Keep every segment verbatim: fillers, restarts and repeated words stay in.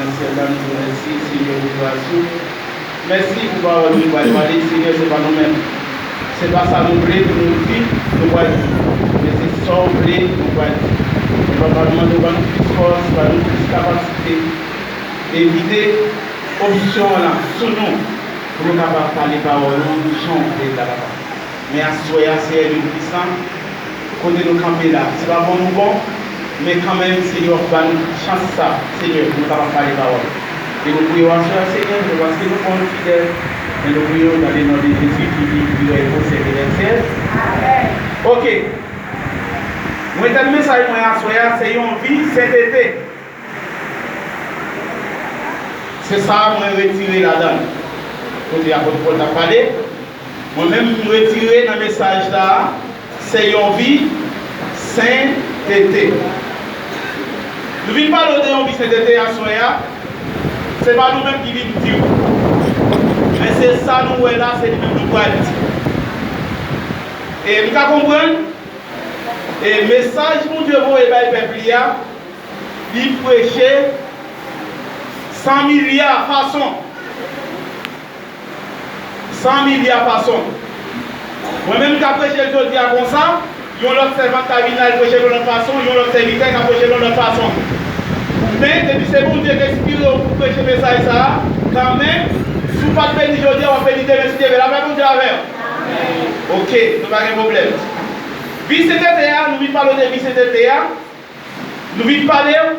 Nan syèl la, nou di w mèsi, Senyè, pou gras ou. Mèsi pou pawòl nou pral pale, Senyè, se pa nou menm. Se pa sa nou vle pou nou di, nou pral di. Men se sa w vle, nou pral di. Men Papa, nou mande w ban nou plis fòs, ban nou plis kapasite. E vide opsyon an la sou nou, pou nou kapab pale pawòl ou jan w vle l la, Papa. Men aswè a, Seyè Dye Toupisan, kote nou kanpe la, se pa bon nou bon, men kanmenm, Seyè, w ap ban nou chans sa, Seyè, pou nou kapab pale pawòl. E nou priye w aswè a, Seyè, se paske nou konnen w fidèl, men nou priye w nan le non de Jezi ki viv, ki règne au siècle des siècles. Amèn. Oke. Mwen, tèm mesaj mwen aswè a, se yon vi sentete. Se sa mwen retire ladan l. Kote apot Pòl t ap pale, mwen menm, m retire nan mesaj la a, se yon vi sentete. Nou vin pale w de yon vi sentete aswè a, se pa nou menm ki vin di w. Men se sa nou wè la, se li menm nou pral di. E m ka konprann, e mesaj Bondye voye bay pèp li a, li preche san milya fason. San milya fason. Mwen menm, m ka preche l jodi a konsa, yon lòt sèvant ka vin al preche l yon lòt fason, yon lòt sèvitè ka preche l yon lòt fason. Men, depi se Bondye k enspire w pou preche mesaj sa a, kanmenm, si w pa t beni jodi a, w ap beni demen si Dye vle. Lapè Bondye avè w. Oke, nou pa gen pwoblèm. Vi sentete a, nou vin pale w de vi sentete a. Nou vin pale w.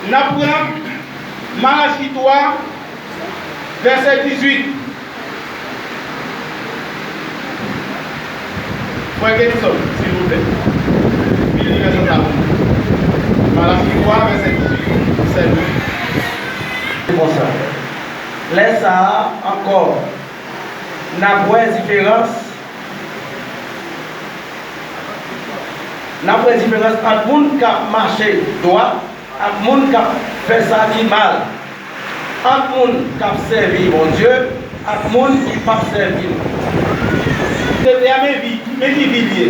N ap pran Malachi twa, vèsè dizuit. Frè Kenson, silvouplè. Vin li vèsè sa pou nou. Malachi twa, vèsè dizuit. Sèlman. Se konsa. Lè sa a ankò, n ap wè diferans N ap wè diferans ant moun k ap mache dwat ak moun k ap fè sa ki mal, ant moun k ap sèvi Bondye ak moun ki p ap sèvi l. Sentete a, men vi, men ki vi l ye.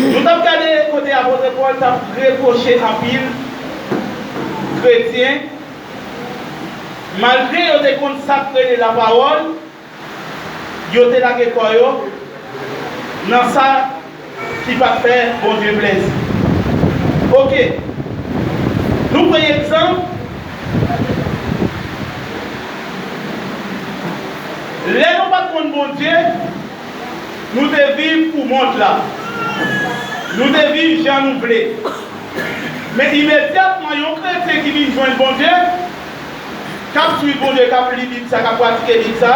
Nou t ap gade kote apot Pòl t ap repwoche anpil kretyen, malgre yo te konn sa k rele lapawòl, yo te lage kò yo nan sa ki pa t fè Bondye plèzi. Oke. Nou pran egzanp. Lè nou pa t konn Bondye, nou te viv pou mond la. Nou te viv jan nou vle. Men imedyatman, yon kretyen ki vin jwenn Bondye, k ap swiv Bondye, k ap li Bib sa, k ap pratike Bib sa,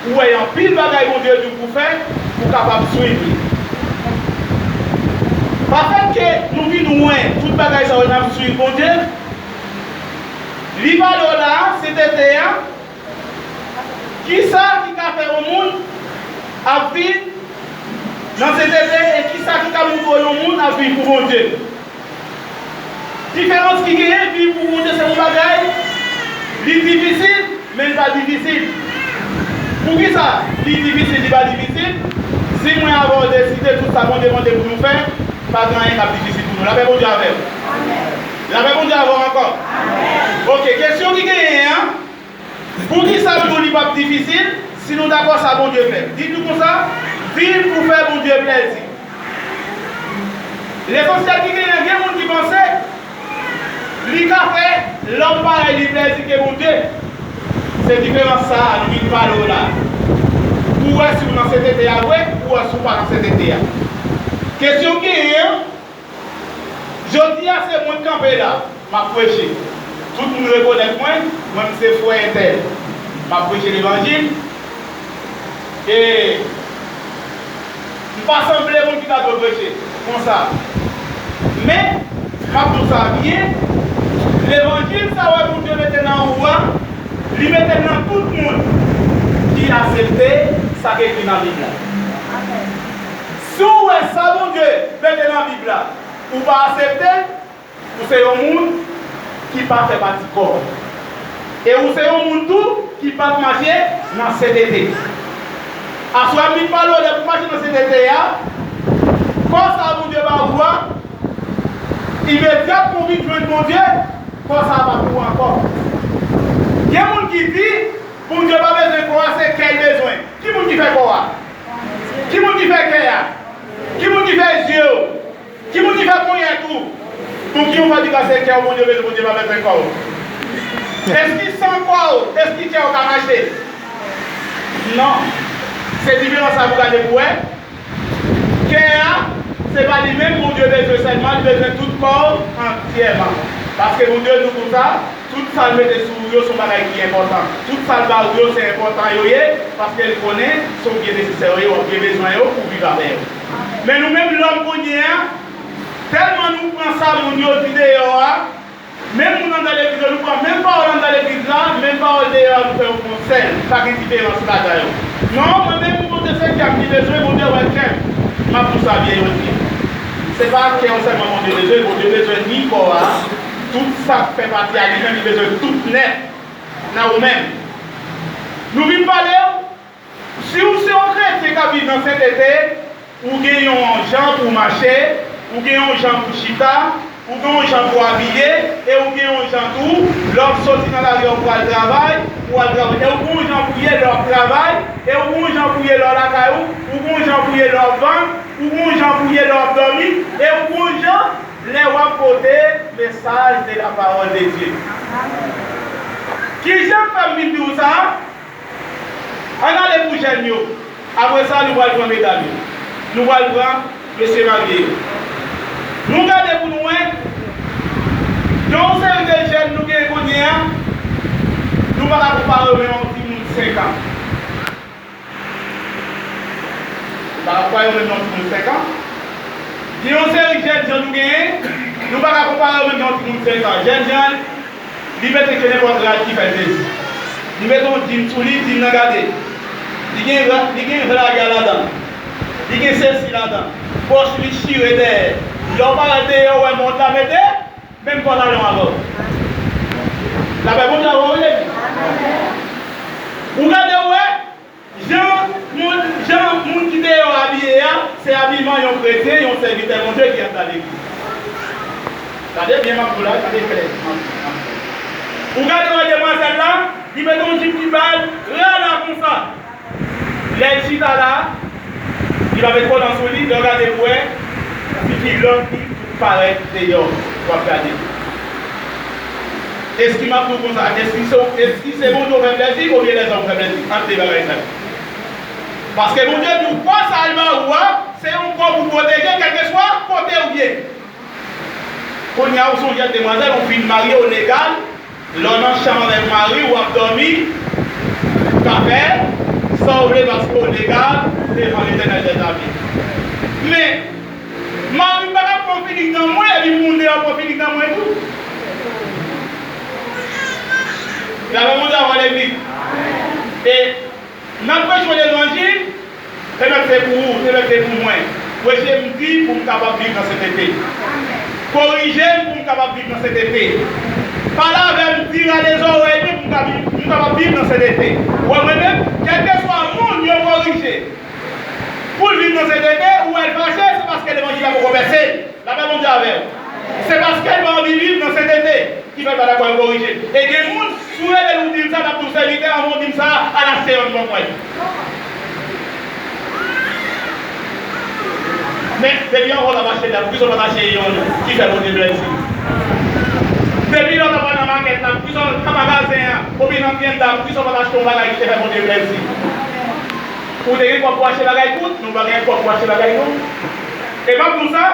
ou wè, gen anpil bagay Bondye di w pou fè, pou w kapab swiv li. Pafèt ke nou vin wè tout bagay sa yo, n ap swiv Bondye, li pale w la a, sentete a, kisa ki ka fè yon moun ap viv nan sentete e kisa ki ka montre w yon moun ap viv pou Bondye? Diferans ki genyen, viv pou Bondye se yon bagay, li difisil, men li pa difisil. Poukisa li difisil, li pa difisil? Si mwen avè w deside tout sa Bondye mande pou nou fè, pa gen anyen k ap difisil pou nou. Lapè Bondye avè w. Lapè Bondye avè w ankò. Oke, kesyon ki genyen an, poukisa nou di w li p ap difisil si nou dakò sa Bondye fè? Di nou konsa, viv pou fè Bondye plèzi. Lesansyèl ki genyen, gen moun ki panse li ka fè lòm parèy li plèzi ke Bondye. Se diferans sa a nou vin pale w la. Pou w wè si w nan sentete a vre, pou w wè si w pa nan sentete a. Kesyon ki genyen an, jodi a se mwen k kanpe la, m ap preche. Tout moun rekonèt mwen, mwen m se frè entèl. M ap preche levanjil. E m pa sanble moun ki ta dwe preche konsa. Men, m ap di w sa byen, levanjil sa w wè Bondye mete nan ou a, li mete l nan tout moun ki aksepte sa k ekri nan Bib la. Si w wè sa Bondye mete nan Bib la, ou pa aksepte, ou se yon moun ki pa fè pati kò a. E ou se yon moun tou ki p ap mache nan sentete. Aswè a m vin pale w lè pou mache nan sentete a, kò sa a Bondye ba ou a, imedyatman w vin jwenn Bondye, Kò sa a pa pou ou ankò. Gen moun ki di, Bondye pa bezwen kò a, se kè l bezwen. Ki moun ki fè kò a? Ki moun ki fè kè a? Ki moun ki fè zye w? Ki moun ki fè ponyèt ou? Pou ki ou fè di ka se kè w Bondye bezwen, Bondye pa bezwen kò w? Èske san kò w, èske kè w ka mache? Non. Se diferans sa pou gade pou wè. Kè a, se pa li menm Bondye bezwen sèlman, li bezwen tout kò w antyèman. Paske Bondye di w konsa, tout sa l mete sou ou yo se yon bagay ki enpòtan. Tout sa l ba ou yo se enpòtan yo ye, paske l konnen se w byen nesesè yo ye, w ap byen bezwen yo pou w viv avè yo. Men nou menm lòm kounye a, tèlman nou pran sa moun yo di deyò a, menm moun anndan legliz yo, nou pran menm pawòl anndan legliz la, menm pawòl deyò a, nou fè yo fè yon sèl. Pa gen diferans ladan yo. Non, mwen menm, Bondye se kè m li bezwen, Bondye wè kè m. M ap di w sa byen, yo di. Se pa kè w sèlman Bondye bezwen, Bondye bezwen ni kò a, tout sa k fè pati a li menm, li bezwen tout nèt nan ou menm. Nou vin pale w, si w se yon kretyen k ap viv nan sentete, ou gen yon jan pou w mache, ou gen yon jan pou w chita, ou gen yon jan pou w abiye, e ou gen yon jan tou, lè w ap soti nan lari a, ou pral travay, ou al travay, e ou gen yon jan pou w ye lè w ap travay, e ou gen yon jan pou w ye lè w lakay ou, ou gen yon jan pou w ye lè w ap vann, ou gen yon jan pou w ye lè w ap dòmi, e ou gen yon jan lè w ap pote mesaj de la parole de Dieu. Ki jan k fè m vin di w sa? Ann ale pou jèn yo. Apre sa, nou pral pran medam yo. Nou pral pran mesye marye yo. Nou gade pou nou wè, gen yon seri de jèn nou gen kounye a, nou pa ka konpare yo menm ak yon timoun senk an. Nou pa ka konpare yo menm ak yon timoun senk an. Gen yon seri jèn jan nou genyen, nou pa ka konpare yo menm ak yon timoun senk an. Jèn jan, li mete ke nenpòt rad ki fè l plezi. Li mete yon djin sou li, djin nan gade. Li gen ra-, li gen raga ladan. Li gen sesi ladan. Pòch li chire dèyè. Lè w parèt deyò, w wè mòd la mete, menm pantalon avè w. Lapè Bondye avè w, wi. Ou gade, w wè, Jan moun, jan moun ki deyò abiye a, se abiman yon kretyen, yon sèvitè Bondye ki anndan legliz. Gade byen, m ap di w la, gade klè. Ou gade wè demwazèl la, li mete yon jip ki ba l gra la konsa. Lè l chita la, li pa met kolan sou li, lè w gade pou wè, ti kilòt li parèt deyò, w ap gade. Èske m ap di w konsa, èske se, èske se Bondye w fè plezi oubyen lèzòm w fè plezi? Ant de bagay sa yo. Paske Bondye di w, kò sa l ba ou a, se yon kò pou pwoteje, kèlkeswa kote ou ye. Kounye a, ou se yon jèn demwazèl, ou fin marye, ou legal, lè w nan chanm avèk mari w, w ap dòmi, ou ka fè sa w vle paske w legal devan Letènèl dèzame. Men, mari m pa ka pran finik nan mwen, epi moun deyò pran finik nan mwen tou. Lapè Bondye avè w, legliz. E n ap preche levanjil, se mèt se pou ou, se mèt se pou mwen. Preche m di pou m kapab viv nan sentete. Korije m pou m kapab viv nan sentete. Pale avè m, di rale zòrèy mwen pou m ka viv, pou m kapab viv nan sentete. Ou wè mwen menm, kèlkeswa moun yo korije, pou l viv nan sentete, ou wè l fache, se paske levanjil la poko pèse l. Lapè Bondye avè w. Se paske l pa anvi viv nan sentete ki fè l pa dakò yo korije l. E gen moun, si w rele l ou di l sa, l ap di w, sèvitè, anvan w di m sa, al achte yonn ban mwen. Men, depi anvan w t ap achte l la, poukisa w pa t achte yonn ki fè Bondye plezi? Depi lè w t ap al nan makèt la, poukisa w, nan magazen an, oubyen nan tyenn la, poukisa w pa t achte yon bagay ki te fè Bondye plezi? Ou te gen kòb pou achte bagay kout, nou pa gen kòb pou achte bagay nou. E m ap di w sa,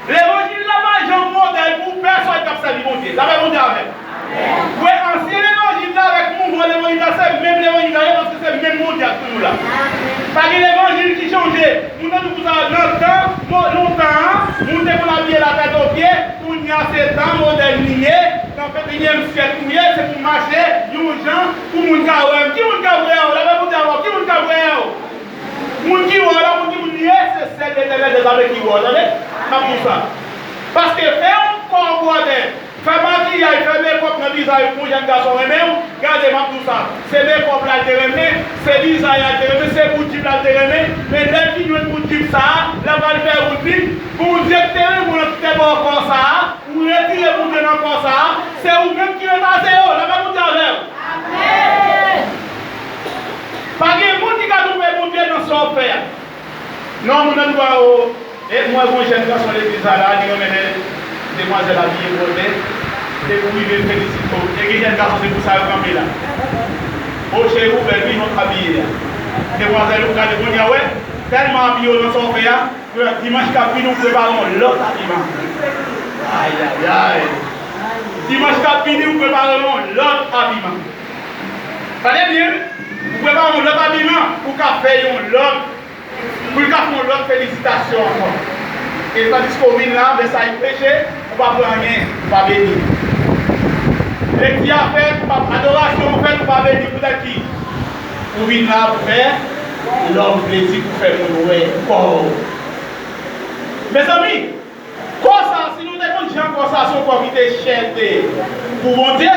levanjil la pa janm modèl pou pèsòn k ap sèvi Bondye. Lapè Bondye avè w. Wè, ansyen levanjil la avèk nouvo levanjil la, se menm levanjil la ye, paske se menm Bondye ak toujou la. Pa gen levanjil ki chanje. Moun nan di konsa, nan tan mo-, lontan an, moun te konn abiye latèt o pye, kounye a se tan modèn li ye, nan ventenyèm syèk nou ye, se pou mache yon jan pou moun ka wè m. Ki moun ka wè w? Lapè Bondye avè w. Ki moun ka wè w? Moun ki wè w la, pou ki moun li ye, se sèl Letènèl dèzame ki wè w, tande? M ap di w sa. Paske fè yon kò bwòdè, fè makiyaj, fè mekòp nan vizaj pou yon jèn gason renmen w, gade, m ap di w sa, se mekòp la l te renmen, se vizaj la l te renmen, se bout jip la l te renmen, men lè l fin jwenn bout jip sa a, lè l pral fè wout li, Bondye k te renmen w nan tout tè bò kò sa a, Retire Bondye nan kò sa a, se ou menm ki rete a zewo. Lapè Bondye avè w. Amèn. Pa gen moun ki ka twouve Bondye nan sa w ap fè a. Non, moun nan di w, o, e mwen, gon jèn gason legliz la, la, li renmen lè demwazèl abiye bwè bè, epi w rive felisite w. E gen jèn gason, se pou sa yo kanpe la. O, cheri, ou bèl, wi, jan w abiye a. Demwazèl, ou gade, kounye a, wè, tèlman abiye w nan sa w fè a, pou dimanch k ap vini, ou prepare yon lòt abiman. Ayayay. Dimanch k ap vini, ou prepare yon lòt abiman. Tande byen, ou prepare yon lòt abiman, ou ka fè yon lòt Pou l ka fè yon lòt felisitasyon ankò. E tandiske w vin la, mesaj preche, ou pa pran anyen, ou pa beni. Lekti a fèt, ou pa, adorasyon an fèt, ou pa beni. Poutèt ki? Ou vin la pou fè lòm plezi, pou fè moun wè kò w. Mezanmi, kò sa, si nou te konn jan kò sa se yon kò ki te chè l te ye pou Bondye,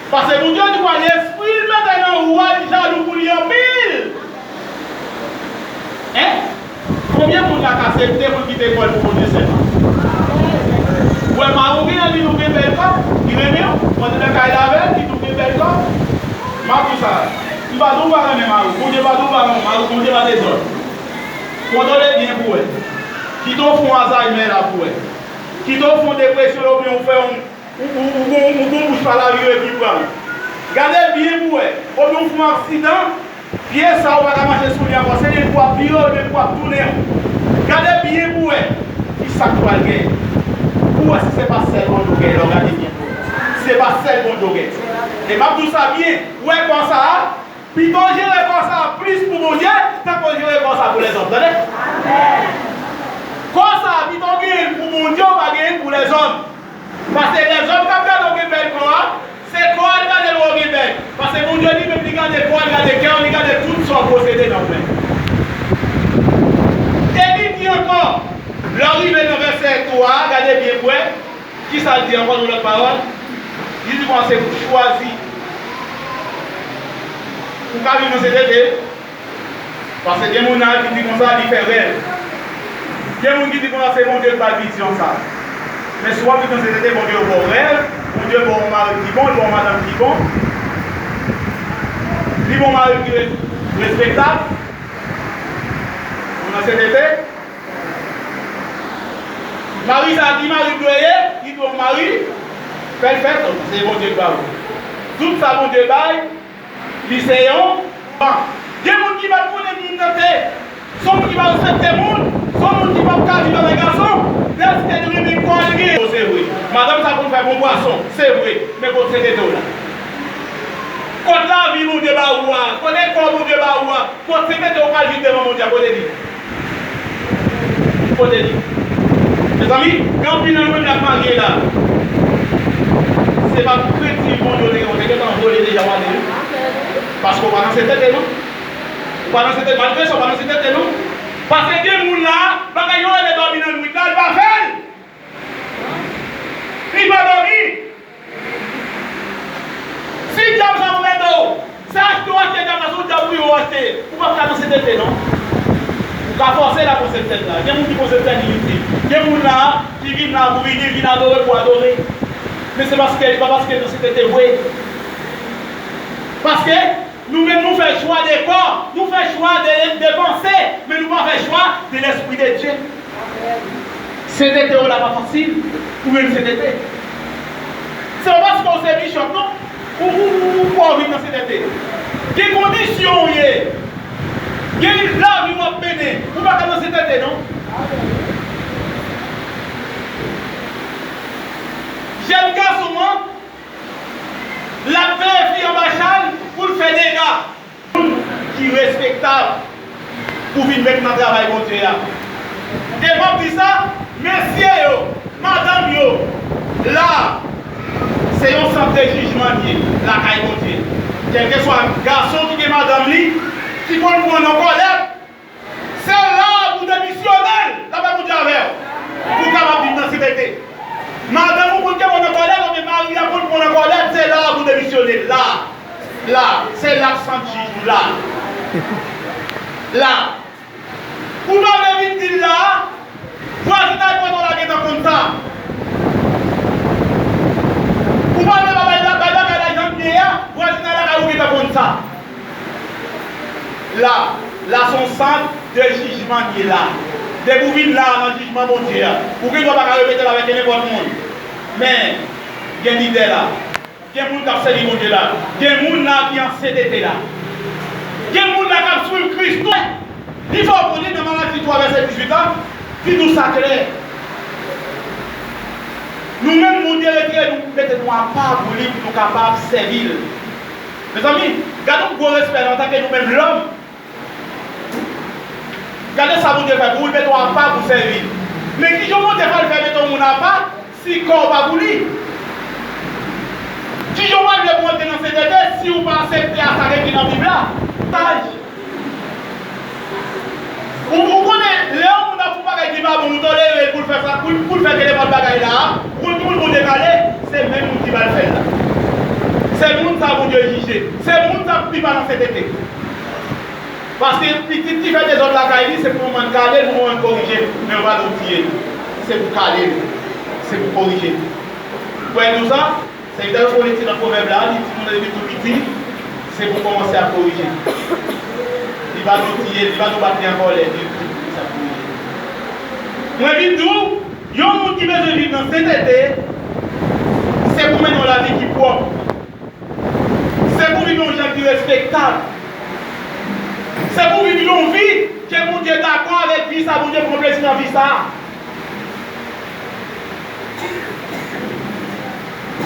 Paske Bondye di w, lespri l mete nan ou a, li jalou pou li anpil. Hein? Konbyen moun la k aksepte pou l kite kò l pou Bondye sèlman? Ou wè mari w gen anvi w gen bèl kò, li renmen w, pandan w nan kay la avè l, li di w gen bèl kò. M ap di w sa, m pa di w pa renmen mari w, Bondye pa di w pa renmen mari w, Bondye pa dezòd. Kontwole byen pou w wè. Kite w fè yon Alzheimer la pou w wè. Kite w fè yon depresyon la oubyen w fè yon Ou, ou, ou gon, ou gon bouch pa lavi yo epi pran. Gade byen pou wè. Oubyen w fè yon aksidan, pye sa ou pa ka mache sou li ankò. Se li pou ap vire, oubyen pou ap tounen w. Gade byen pou wè. Ki sa k pral genyen. Pou wè si se pa sèl Bondye w genyen lè w gade byen pou wè. Si se pa sèl Bondye w genyen. E m ap di w sa byen. Ou wè kò sa a, pito w jere kò sa a plis pou Bondye, tanke w jere kò sa a pou lèzòm. Tande? Kò sa a, pito w genyen l pou Bondye, ou pa genyen l pou lèzòm. Paske lèzòm k ap gade w gen bèl kò a, se kò a l gade lè w gen bèl. Paske Bondye li menm li gade kò a, li gade kè w, li gade tout sa w posede nan w menm. E li di ankò, lè w rive nan vèsè twa a, gade byen pou wè, kisa l di ankò nan lòt pawòl? Li di kòmanse pou chwazi. Ou ka viv nan sentete. Paske gen moun la ki di konsa, li fè rèv. Gen moun ki di konsa, se Bondye k ba l vizyon sa. Men si w ap viv nan sentete, Bondye ba w rèv, Bondye ba w yon mari ki bon, li ba w yon madanm ki bon. Li ba w yon mari ki re-, respektab. Ou nan sentete. Mari sa a, ki mari l dwe ye, li dwe yon mari pèfè, se Bondye k ba w. Tout sa Bondye bay, Li se yon ban. Gen moun ki pa t konnen moun nan te. Se yon moun ki pa respekte moun. Se yon moun ki pa t ka viv avèk gason. Dèske li renmen kò l gen. Se vre. Madanm sa konn fè bon bwason. Se vre. Men kote sentete w la? Kot lavi Bondye ba ou a? Kote kò Bondye ba ou a? Kot sentete w pral viv devan Bondye a? Kote li? Kote li? Mezanmi, gen anpil nan nou menm n ap marye la. Se pa kredi Bondye w te gen, w te gentan vole deja w ale wi. Paske w pa nan sentete non. Ou pa nan sentete, malgre sa w pa nan sentete non. Paske gen moun la, bagay yo rele dòmi nan nwit la, li pa fè l. Li pa dòmi. Si dyab sa yo mete w, se achte w achte dyab la, se yon dyab wi yo achte. Ou p ap ka nan sentete non. Ou ka fòse la pran sentete la. Gen moun ki pran sentete li itil. Gen moun la ki vin la pou vini, vin adore pou adore. Men se paske li pa paske nan sentete vre. Paske Nou menm, nou fè chwa de kò, nou fè chwa de, de panse, men nou pa fè chwa de Lespri de Dye. Sentete w la pa fasil, ou menm sentete. Se pa paske w se bichòp, non, ou, ou, ou, ou pwòv vin nan sentete. Gen kondisyon w ye, gen lavi w ap mennen, ou pa ka nan sentete, non. Jèn gason an, L ap veye fi anba chal pou l fè dega. Moun ki respektab pou vin met nan travay Bondye a. E m ap di sa, mesye yo, madanm yo, la, se yon sant de jijman l ye lakay Bondye. Kèlkeswa gason ki gen madanm li, ki konn pran nan kòlèt, Se la pou demisyone l. Lapè Bondye avè w. Pou w kapab viv nan sentete. Madanm ou konn gen moun nan kòlèt, oubyen mari a konn moun nan kòlèt, se la pou demisyone l. La. La. Se la k sant jij ou la. La. Ou pa vle vin di l la. Vwazinay kote w la gentan konn sa. La, la se yon sant de jijman li ye la. Depi w vin la nan jijman Bondye a, ou gen dwa pa ka repete l avèk nenpòt moun. Men, gen lidè la. Gen moun k ap sèvi Bondye la. Gen moun la ki an sentete la. Gen moun la k ap swiv Kris. Li fè w konnen nan Malaki twa vèsè dizuit la, li di w sa klè. Nou menm, Bondye retire nou, mete nou apa pou li, pou nou kapab sèvi l. Mezanmi, gade yon gwo respè antanke nou menm lòm. Gade sa Bondye fè pou ou, l mete w apa pou sèvi l. Men kijan Bondye fè l fè mete yon moun apa si kò w pa pou li? Kijan w pral vle pou w antre nan sentete si w pa aksepte a sa k ekri nan Bib la? Saj. Ou, ou konnen, lè yon moun ap fè yon bagay ki pa bon, ou tolere l pou l fè sa, pou l, pou l fè ke nenpòt bagay la, ou konn ki moun Bondye kale? Se menm moun ki ba l fè l la. Se moun sa Bondye jije. Se moun sa ki pa nan sentete. Paske pitit ki fè dezòd lakay li, se pou manman l kale l, pou manman l korije l. Men yo pa di w tiye l. Se pou kale l. Se pou korije l. Ou wè l di w sa? Sèvitè yo fè yon lekti nan Pwovèb la, li di moun nan depi tou piti, se pou kòmanse ap korije l. Li pa di w tiye l, li pa di w bat li an kòlè, li di w kòmanse ap korije l. Mwen vin di w, yon moun ki bezwen viv nan sentete, se pou mennen yon lavi ki pwòp. Se pou viv yon jan ki respektab. Se pou viv yon vi ke Bondye dakò avèk vi sa, Bondye pran plezi nan vi sa.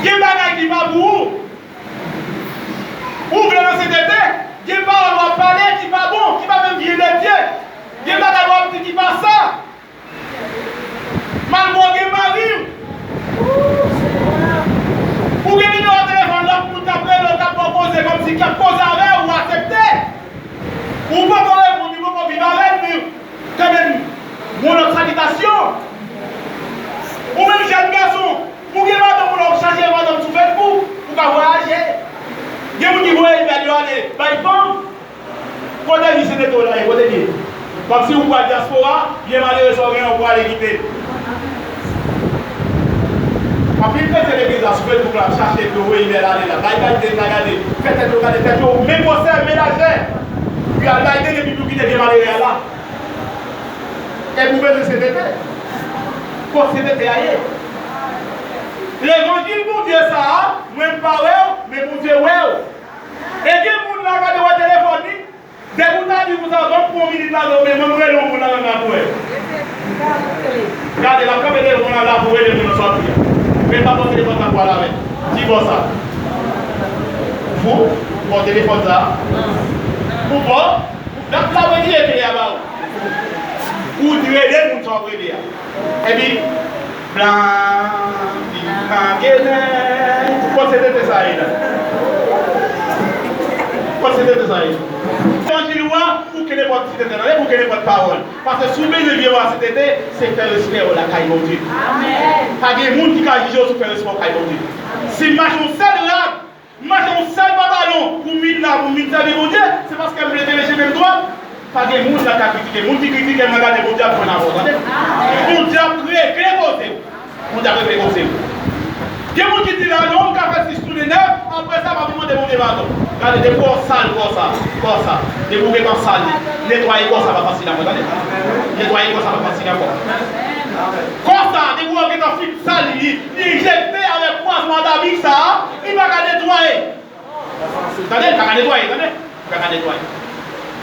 Gen bagay ki pa pou ou. Ou vle nan sentete, gen pawòl w ap pale ki pa bon, ki pa menm vye de Dye. Gen bagay w ap di ki pa sa. Malgre w gen mari w, ou gen nimewo telefòn lòt moun k ap rele w, k ap ba w koze, kòmsi k ap koze avè w, ou aksepte. Ou poko reponn, ou poko viv avè l, men kanmenm, yon lòt salitasyon. Ou menm jèn gason, ou gen madanm ou la, ou chache madanm sou Facebook, ou ka vwayaje. Gen moun ki voye l dèyè ale bay fanm. Kote vi sentete w la ye? Kote l ye? Kòmsi ou pral dyaspora, byen malere sa w genyen, ou pral ale kite. Anpil kretyen legliz la sou Facebook la ap chache pou voye imèl ale la. Bay, bay, gade, gade. Fè tèt yo gade tèt yo, men gwosè, men lajè. Pou y al bay tele, epi pou kite byen malere a la. Epi w bezwen sentete. Kot sentete a ye? Levanjil Bondye sa a, mwen m pa wè w, men Bondye wè w. E gen moun la, gade, wè telefòn li. Depi w ta di konsa, ban m pran yon minit ladan w, men mwen m rele yon moun ladan la pou wè. Gade, l ap kanpe devan w la pou rele moun nan sòti a. Men pa pran telefòn sa pou al avè l. Di bòs sa. Fou, pran telefòn sa. Ou pran, l ap la retire kle a ba ou. Ou di rele moun sa w ap rele a. Epi, blan, blan, genlè. Kot sentete sa ye la? Kot sentete sa ye? Levanjil ou a, ou kenbe pòt sentete nan, ou kenbe pòt pawòl. Paske si w bezwen vye w a sentete, se fè respè w lakay Bondye. Amèn. Pa gen moun ki ka jije w si w fè respè w lakay Bondye. Si m mache yon sèl rad, mache yon sèl pantalon, pou m vin la, pou m vin sèvi Bondye, se paske m vle kenbe chemen m dwat. Pa gen moun la ka kritike. Moun ki kritike m nan, gade, Bondye ap jwenn avè w, tande? Bondye ap regle koze w. Bondye ap regle koze w. Gen moun ki di la, non, m ka fè sis tou de nèf, apre sa, m ap mande Bondye padon. Gade, depi w sal kò sa, kò sa, depi w gentan sal li, netwaye kò sa pa fasil ankò, tande? Netwaye kò sa pa fasil ankò. Kò sa, depi w gentan fin sal li, li enjekte avèk pwazon atamik sa a, li pa ka netwaye. Tande, li pa ka netwaye, tande. Li pa ka netwaye.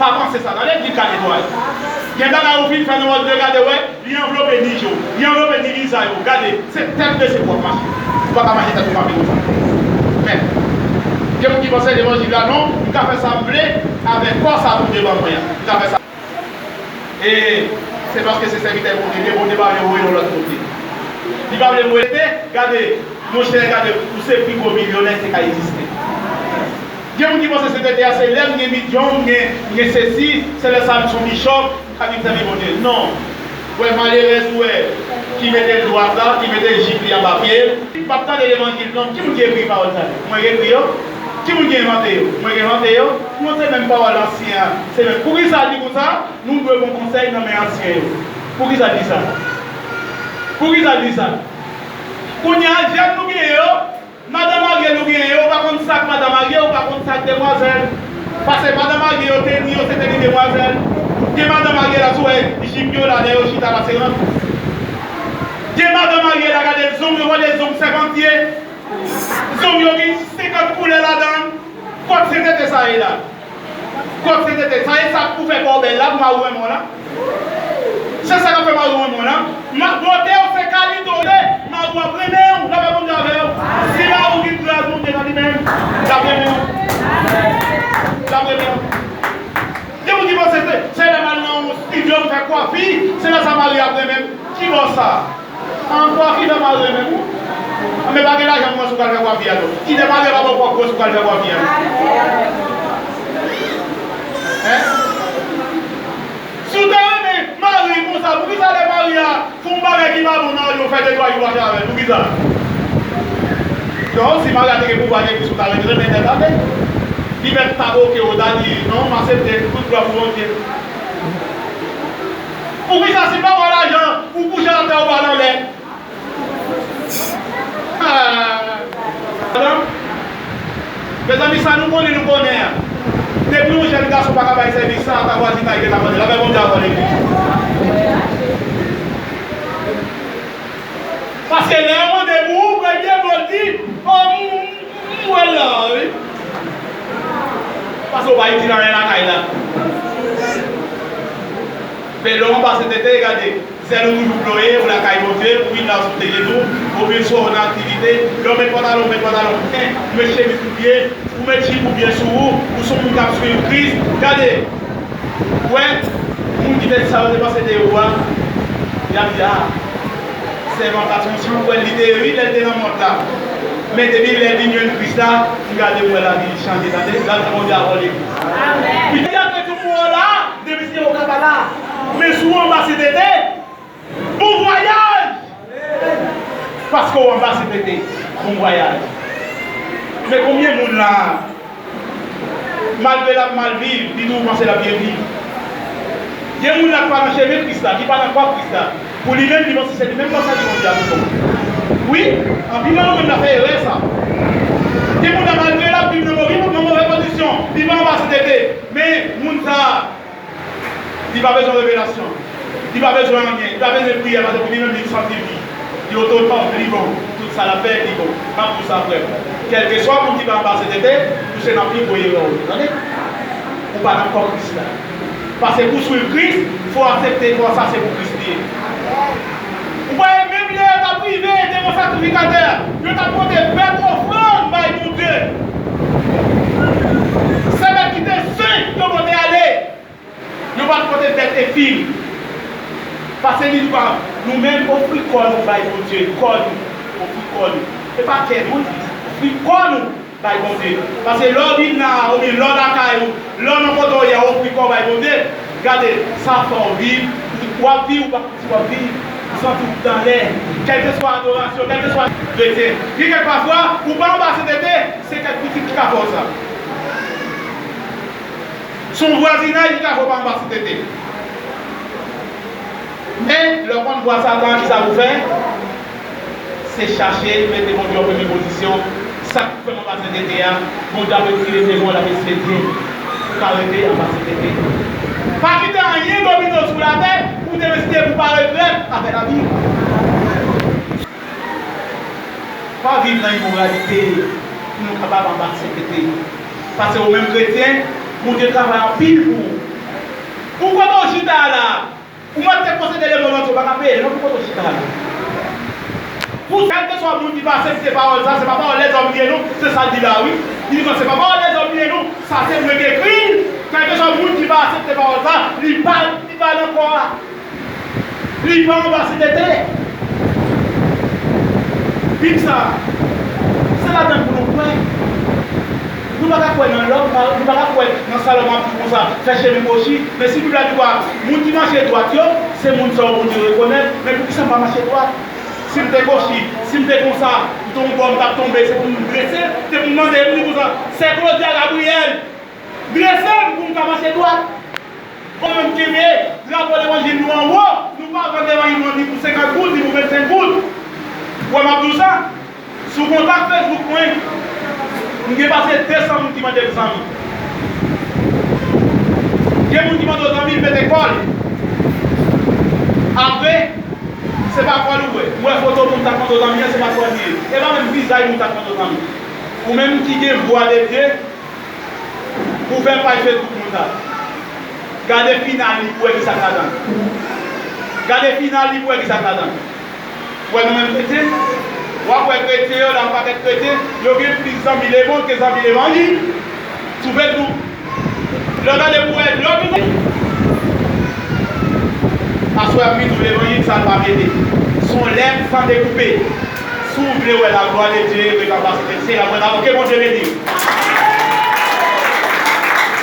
Pa panse sa, tande, li ka netwaye. Gen bagay ou fin fè nan òdinè, gade, wè, li anvlope ni je w, li anvlope ni vizaj ou. Gade, se tèt mesye w ap mache. Ou pa ka mache tèt ou kanpe konsa. Men, gen moun ki panse levanjil la, non, m ka fè sa m vle avèk kò sa Bondye ban mwen an. M ka fè sa. E se paske se sèvitè Bondye, Bondye pa vle voye nou lòt kote. Li pa vle voye te, gade, monchè, gade, ou se pi gwo milyonè ki te ka egziste. Gen moun ki panse sentete a se lè m gen milyon, m gen, m gen sesi, se lè sa a m se yon bichòp, m ka vin sèvi Bondye. Non. Ou wè malerèz ou wè ki mete l dwat la, ki mete jip li anba pye l, li p ap tande levanjil non. Ki moun ki ekri pawòl sa yo? Mwen k ekri yo? Ki moun ki envante yo? Mwen k envante yo? Non, se menm pawòl ansyen an. Se menm. Poukisa l di konsa? Nou dwe pran konsèy nan men ansyen yo. Poukisa l di sa? Poukisa l di sa? Kounye a, jèn nou genyen yo, madanm marye Nou genyen yo, ou pa konn sa k madan marye, ou pa konn sa k demwazèl. Paske madan marye yo, teni yo, se teni demwazèl. Gen madan marye la, sou wè jip yo la, lè yo chita la, se rant. Gen madan marye la, gade zong yo, gade zong sèpantye. Zong yo gen senkant koulè ladan l. Kot sentete sa ye la? Kot sentete sa ye, sa pou fè kò w bèl la, pou mari w renmen w la. Se sa k ap fè mari w renmen w la. Ma, bote w se kalite w ye, mari w ap renmen w, l ap reponn avè w. Si mari w gen gras Bondye nan li menm, l ap renmen w. L ap renmen w. Gen moun ki panse se, se lè m al nan yon estidyo m fè kwafi, se lè sa mari ap renmen m. Ki bò sa? An kwafi fè mari renmen m wi. Men pa gen lajan pou mwen si w pral fè kwafi a non. Kite mari a pa ba w kòb gwo si w pral fè kwafi a non. Hein? Si w te renmen mari konsa, poukisa lè mari a fè yon bagay ki pa bon nan yo fè de twa jou fache avè l? Poukisa? Non, si mari a te gen pouvwa Jezi, ou ta ret renmen nèt avè l. Li mèt ta boke w, ta di, non, m aksepte, tout glwa pou Bondye. Poukisa si pa w gen lajan, ou kouche atè, ou pa nan lè? Ah. Mezanmi, sa nou konnen, nou konnen an. Depi yon jèn gason pa ka bay sèvis sa, ata vwazinay gentan mande l. Apre Bondye avè legliz. Paske lè yo mande pou ou, premye mo l di, o, m, m wè l la, wi. Paske w pa itil anyen lakay la. Men lè w anba sentete, gade, zèl ou toujou ploye, ou lakay Bondye, ou vin la sou tele nou, ou vin sou nan aktivite, lè w met pantalon, ou met pantalon byen, ou met chemiz ou byen, ou met jip ou byen sou ou, ou se yon moun k ap swiv Kris. Gade, wè, moun ki te di sa yo te panse de ou a, y ap di, a, sèvant la se yon sanpwèl li te ye wi lè l te nan mond la. Men depi lè l vin jwenn Kris la, m gade m wè lavi li chanje, tande, gade Bondye avè w legliz. Amèn. Pitit a te di w pou w la, depi se okap la, men si w anba sentete, bon vwayaj! Paske w anba sentete, bon vwayaj. Men konbyen moun la, malgre l ap mal viv, li toujou panse l ap byen viv? Gen moun la ki pa nan chemen Kris la, ki pa nan kwa Kris la. Pou li menm, li panse se li menm k ap sèvi Bondye a tout bon. Wi, anpil nan nou menm n ap fè erè sa. Gen moun la, malgre l ap viv nan move, nan move kondisyon, li pa anba sentete. Men moun sa a, li pa bezwen revelasyon. Li pa bezwen anyen. Li pa bezwen priyè, paske pou li menm, li santi li, li ototan, li bon. Tout sa l ap fè, li bon. M ap di w sa, frè m. Kèlkeswa moun ki pa anba sentete, ou se nan pi gwo erè w ye. Tande? Ou pa nan kò Kris la. Paske pou swiv Kris, fò w aksepte kò sa se pou Kris li ye. Ou pa wè menm lè yo t ap rive devan sakrifikatè a, yo t ap pote bèt ofrann bay Bondye. Se bèt ki te sen yo pote ale. Yo pa t pote bèt enfim. Paske li di pa, nou menm, ofri kò nou bay Bondye, kò nou, ofri kò nou. E pa kè nou, li di, ofri kò nou bay Bondye. Paske lè w vin la, oubyen lè w lakay ou, lè w nan kote w ye a, ofri kò w bay Bondye, gade, sa fè w viv, w ap viv, w pa santi w ap viv, ou santi w dan lè, kèlkeswa adorasyon, kèlkeswa kretyen. Gen kèk pafwa, ou pa anba sentete, se kèk pitit ki ka fè w sa. Se yon vwazinay ki ka fè w pa anba sentete. Men, lè w konn vwa Satan an, kisa pou fè? Se chache mete Bondye an premye pozisyon. Sa k pou fè w anba sentete a, Bondye ap retire devant w, l ap espedye w. Ou ka rete anba sentete. Pa kite anyen domine w sou latè pou w te deside pou w pa regrèt avè lavi w. Pa viv nan imoralite pou nou kapab anba sentete. Paske ou menm kretyen, Bondye travay anpil pou ou. Pou kote w chita a la, ou mèt te posede lemonn antye, ou pa ka peye non pou kote w chita a la. Pou kèlkeswa moun ki pa aksepte pawòl sa, se pa pawòl lèzòm li ye non, se sa l di la wi. Li di se pa pawòl lèzòm li ye non, sa se mwen k ekri l. Kèlkeswa moun ki pa aksepte pawòl sa, li pa, li pa nan kò a. Li pa anba sentete. Bib sa a, se ladan l pou nou kwè. Nou pa ka kwè nan lòm, nou pa ka kwè nan sa lòm ap di konsa, fè chemen kwochi. Men si Bib la di kwa, moun ki mache dwat yo, se moun sa yo Bondye rekonèt. Men poukisa m pa mache dwat? Si m te kwochi, si m te konsa, m te yon bò, m t ap tonbe, se pou m drese, se pou m mande, m di konsa, Sè Claudia Gabriel, drese m pou m ka mache dwat. Ou menm kenbe drapo levanjil nou anwo, nou pa vann levanjil nou an ni pou senkant goud, ni pou vennsenk goud. Ou wè m ap di w sa? Si w kontak Facebook mwen, Gen pase de san moun ki mande m zanmi. Gen moun ki mande w zanmi, li pete kò l. Apre, se pa kò l ou wè. Ou wè foto moun t ap mande w zanmi an, se pa kò l li ye. E pa menm vizaj moun t ap mande w zanmi. Ou menm ki gen vwa de Dye, ou fè paj Facebook moun sa. Gade final li pou wè ki sa k ladan. Gade final li pou wè ki sa k ladan. Ou wè nou menm kretyen? W ap wè kretyen yo, la yon pakèt kretyen, yo gen plis zanmi lemonn ke zanmi levanjil. Sou Facebook. Lè w gade pou wè lòt moun. Aswè a m vin di w levanjil sa l pa mete. Se yon lèt san dekoupe. Si w vle wè laglwa de Dye, rete anba sèt se la mwen la. Oke, Bondye beni w.